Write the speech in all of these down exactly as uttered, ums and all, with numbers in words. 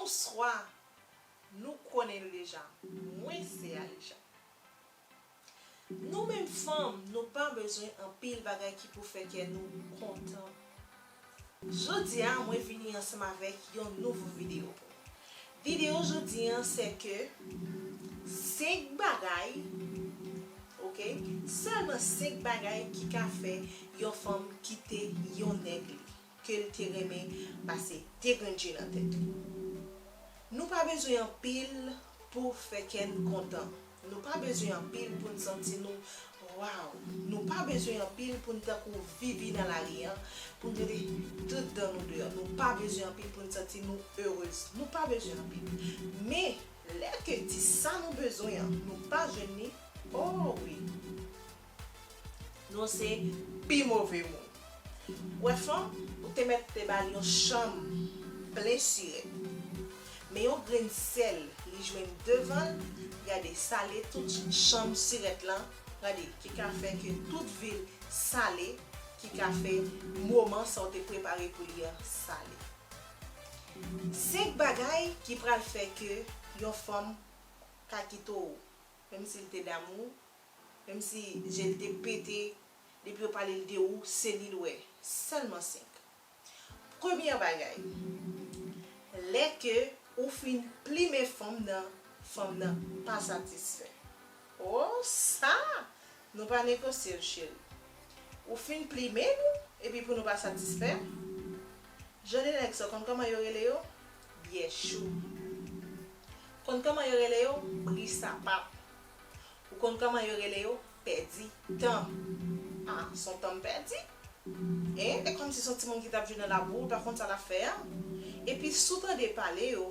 Bonswa. Nou konnen l deja. Mwen se Alisha. Nou menm fanm, nou pa bezwen anpil bagay ki pou fè kè nou kontan. Jodi a, mwen vini ansanm avèk yon nouvo videyo pou nou. Videyo jodi a, se ke senk bagay, oke, sèlman senk bagay ki ka fè yon fanm kite yon nèg li ke l te renmen pase de grenn je nan tèt li. Nou pa bezwen anpil pou fè kè n kontan. Nou pa bezwen anpil pou n santi nou waw. Nou pa bezwen anpil pou n tankou Vivi nan lari an, pou n mete tout dan nou deyò. Nou pa bezwen anpil pou n santi nou erez. Nou pa bezwen anpil. Men, lè ke ti sa nou bezwen an, nou pa jwenn li, o wi. Nou se pi move moun. Ou wè fanm, ou te mèt te ba l yon chanm plen sirèt. Men yon grenn sèl li jwenn devan l, gade, sale tout chanm sirèt lan, gade, ki ka fè ke tout vi l sale, ki ka fè moman sa w te prepare pou li an sale. Senk bagay ki pral fè ke yon fanm ka kite w, menm si l te damou, menm si je l te pete, depi yo pale l de ou, se li l wè. Sèlman senk. Premye bagay, lè ke ou fin plimen fanm nan, fanm nan pa satisfè. O, sa! Nou pa negosye l, cheri. Ou fin plimen nou, epi pou nou pa satisfè? Jan de nèg sa, konn kòman yo rele yo? Byè chou. Konn kòman yo rele yo? Bri sapap. Ou konn kòman yo rele yo? Pèdi tan. A, se yon tan m pèdi. E, e kòmsi se yon timoun ki t ap jwe nan labou, ou pa konn sa l ap fè a. Epi si w tande pale yo,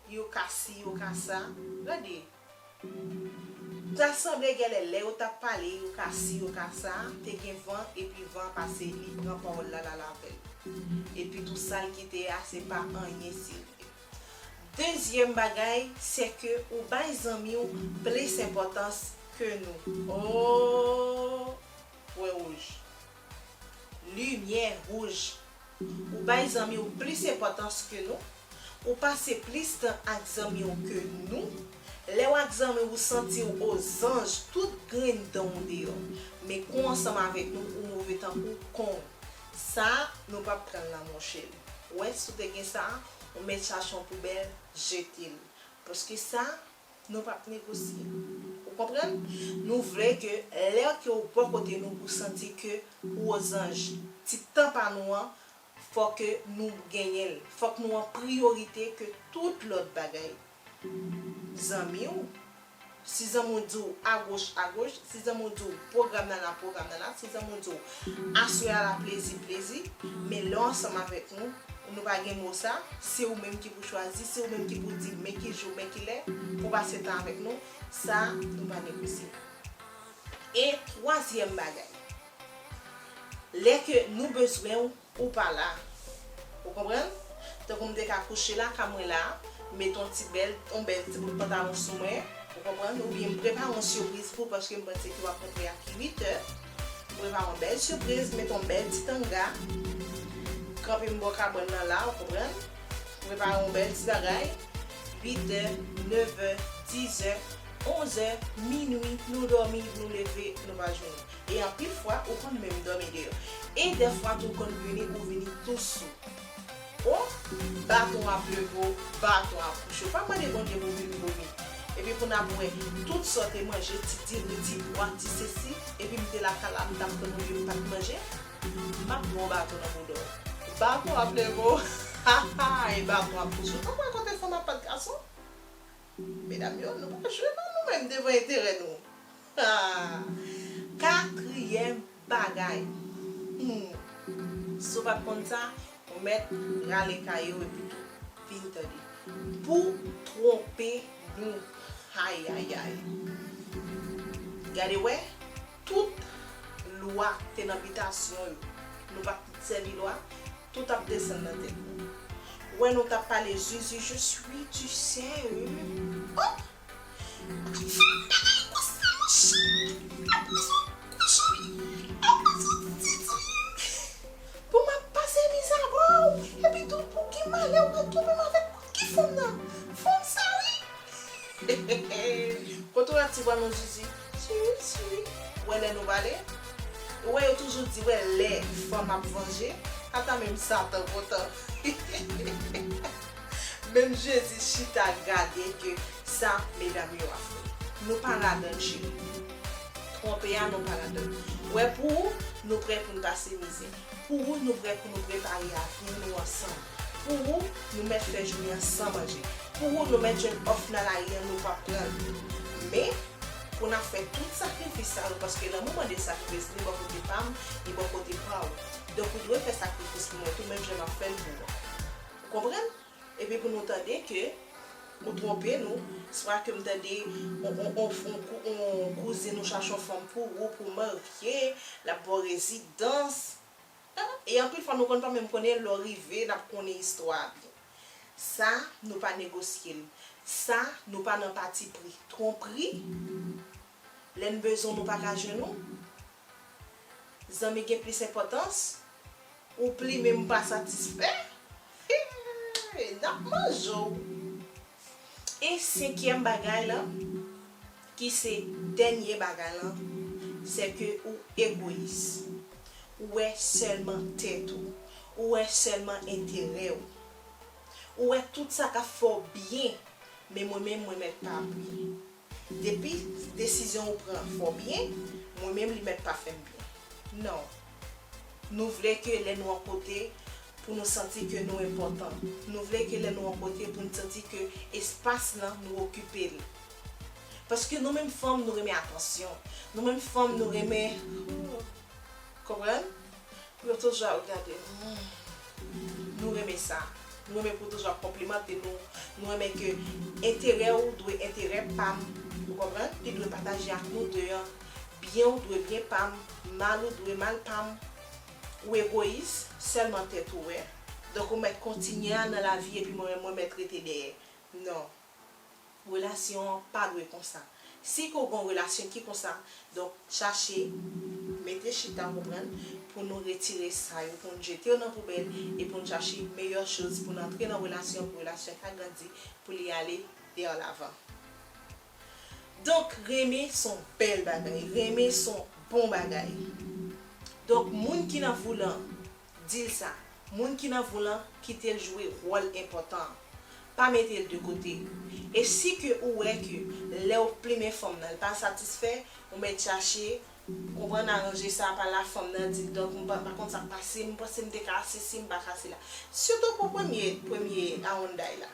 yo ka si, yo ka sa. Gade. Ta sanble genlè lè yo t ap pale, yo ka si, yo ka sa, te gen van, epi van pase, li pran pawòl la, l al avè l. Epi tou sa l kite a, se pa anyen serye. Dezyèm bagay, se ke ou bay zanmi w plis enpòtans ke nou. O, pwen wouj. Limyè wouj. Ou bay zanmi w plis enpòtans ke nou. Ou pase plis tan ak zanmi w ke nou. Lè w ak zanmi w, ou santi w ozanj, tout grenn dan w deyò. Men kou ansanm avèk nou, ou move tankou kong. Sa, nou p ap pran l nan men w, cheri. Ou wè, si w te gen sa, ou mèt chache yon poubèl, jete l. Paske sa, nou p ap negosye. Ou konprann? Nou vle ke lè ke w bò kote nou, ou santi ke ou ozanj. Ti tan pa nou an, fò ke nou genyen l. Fòk nou an priyorite ke tout lòt bagay. Zanmi w, si zanmi w di w agoch, agoch, si zanmi w di w pwogram nan la, pwogram nan la, si zanmi w di w aswè a la, plezi, plezi, men lè w ansanm avèk nou, nou pa gen mo sa, se ou menm ki pou chwazi, se ou menm ki pou di men ki jou, men ki lè pou pase tan avèk nou, sa, nou pa negosye. E twazyèm bagay, lè ke nou bezwen w, ou pa la. Ou konprann? Tankou m te ka kouche la, ka mwen la, m met yon ti bèl, yon bèl ti bout pantalon sou mwen, ou konprann? Oubyen m prepare yon sipriz pou ou, paske m panse ke w ap rantre a uit è. M prepare yon bèl sipriz, m met yon bèl ti tanga, kanpe m bò kabann nan la, ou konprann? M prepare yon bèl ti bagay, uit è, nèf è, dis è, onz è, minui, nou dòmi, nou leve, nou pa jwenn. E anpil fwa, ou konn menm dòmi deyò. E dèfwa tou, ou konn vini, ou vini tou sou. O, baton ap leve w, baton ap kouche w. Pa mande Bondye pou vin vomi. Epi pou n ap wè, tout sa w te manje, ti diri, ti pwa, ti sesi, epi m te lakay la, m t ap tann ou, m pa t manje. M ap ba w baton nan bouda w. Baton ap leve w. Ha, ha, e baton ap kouche w. Tankou kote fanm ap bat gason. Medam yo, nou pa jwe non, nou menm devan enterè nou. Ha! Katriyèm bagay. Hmm. Si w pa t konn sa, ou mèt rale kaye w epi tou vin tande. Pou twonpe nou. Ayayay. Gade wè, tout lwa te nan bitasyon yo. Nou pa t sèvi lwa, tout ap desann nan tèt nou. Wè nou t ap pale zuzu, je suis, tu sais, euh. Oh! Ap fè m bagay konsa, monchè. Ap pase yon kouch, wi. Ap pase yon ti ti. Pou m ap pase mizè avè w. Epi tou, pou ki malè w pral twonpe m avèk ki fanm nan? Pran nou zizi, zizi. Ou wè lè nou pale? Ou wè yo toujou di, wè lè fanm ap vanje, ata menm Satan kontan. Menm Jezi chita gade ke sa medam yo ap fè. Nou pa ladan l, cheri. Twonpe a, nou pa ladan l. Wè pou ou, nou prè pou n pase mizè. Pou ou, nou prè pou nou prepare avni nou ansanm. Pou ou, nou mèt fè jounen an san manje. Pou ou, nou mèt jwenn òf nan lari an, nou p ap pran l. Men, pou n ap fè tout sakrifis sa yo, paske lanmou mande sakrifis, ni bò kote pa m, ni bò kote pa w. Donk, ou dwe fè sakrifis pou mwen tou, menm jan m ap fè l pou ou. Ou konprann? Epi pou nou tande ke ou twonpe nou, swa ke m tande on, on, on, on kou- on kouzin ou chache yon fanm pou ou, pou marye, l ap ba w rezidans. E anpil fwa, nou konn pa menm konnen lè w rive, n ap konnen istwa a byen. Sa, nou pa negosye l. Sa, nou pa nan pati pri. Twonpri, lè n bezwen w, nou pa ka jwenn ou. Zanmi gen plis enpòtans. Ou plimen m pa satisfè. N ap manje w. E senkyèm bagay la, ki se dènye bagay la, se ke ou egoyis. Ou wè sèlman tèt ou. Ou wè sèlman enterè w. Ou wè tout sa k ap fè w byen, men mwen menm, mwen mèt pa byen. Depi desizyon ou pran fè w byen, mwen menm li mèt pa fè m byen. Non. Nou vle ke lè nou an kote, pou nou santi ke nou enpòtan. Nou vle ke lè nou an kote, pou n santi ke espas lan, nou okipe l. Paske nou menm fanm, nou renmen atansyon. Nou menm fanm, nou renmen, konprann? Pou yo toujou ap gade nou. Nou renmen sa. Nou renmen pou toujou ap konplimante nou. Nou renmen ke enterè w dwe enterè pa m. Ou konprann? Li dwe pataje ak nou de an. Byen w dwe byen pa m. Mal ou dwe mal pa m. Ou egoyis, sèlman tèt ou wè. Donk ou mèt kontinye a nan lavi epi mwen menm mwen mèt rete dèyè. Non. Relasyon an pa dwe konsa. Si ke w gen yon relasyon ki konsa, donk chache, mete chita, konprann, pou nou retire sa yo, pou n jete yo nan poubèl e pou n chache meyè choz pou n antre nan relasyon, pou relasyon ka grandi, pou li ale de lavan. Donk, renmen se yon bèl bagay. Renmen se yon bon bagay. Donk, moun ki nan vi w lan, di l sa. Moun ki nan vi w lan, kite l jwe wòl enpòtan an. Pa mete l de kote. E si ke ou wè ke lè w plimen fanm nan, l pa satisfè, ou mèt chache, konprann, aranje sa, pale a fanm nan, di l, donk, m pa, pa konn sa k pase, m panse m te ka asesi, m pa ka sela. Sitou pou premye, premye awonday la.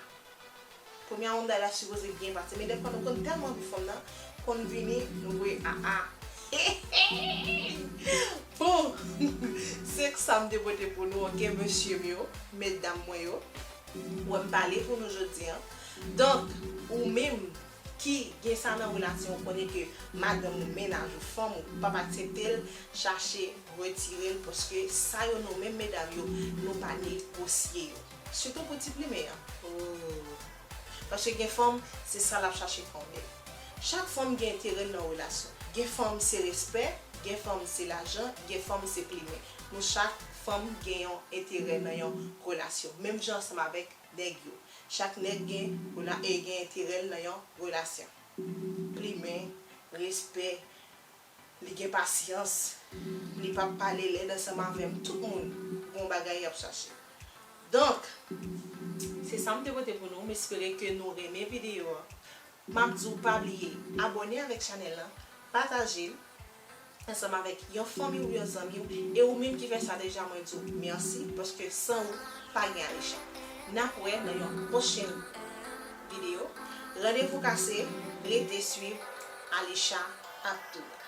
Premye awonday la sipoze byen pase, men dèfwa nou konn tèlman anvi fanm nan, konn vini, nou voye a a. Bon, se sa m te pote pou nou, ok, mesye m yo, medam mwen yo. Wè m pale pou nou jodi an. Donk, ou menm ki gen sa nan relasyon, ou konnen ke madanm ou, mennaj ou, fanm ou, ou p ap aksepte l, chache retire l, paske sa yo nou menm medam yo, nou pa negosye yo. Sitou pou ti plimen an. Oh. Paske gen fanm, se sa l ap chache fè w menm. Chak fanm gen enterè l nan relasyon. Gen fanm se respè, gen fanm se lajan, gen fanm se plimen. Nou chak fanm gen yon enterè nan yon relasyon. Menm jan ansanm avèk nèg yo. Chak nèg gen, rela- e gen enterè l nan yon relasyon. Plimen, respè, li gen pasyans, li p ap pale lèd ansanm avè m. Tout moun gen yon bagay y ap chache. Donk, se sa m te pote pou nou. M espere ke nou renmen videyo a. M ap di w pa bliye abòne avèk chanèl lan, pataje l ansanm avèk yon fanmi w, yon zanmi w, e ou menm ki fè sa deja, mwen di w mèsi, paske san ou, pa gen Alisha. N ap wè nan yon pwochen videyo. Randevou kase, rete swiv Alisha ap tounen.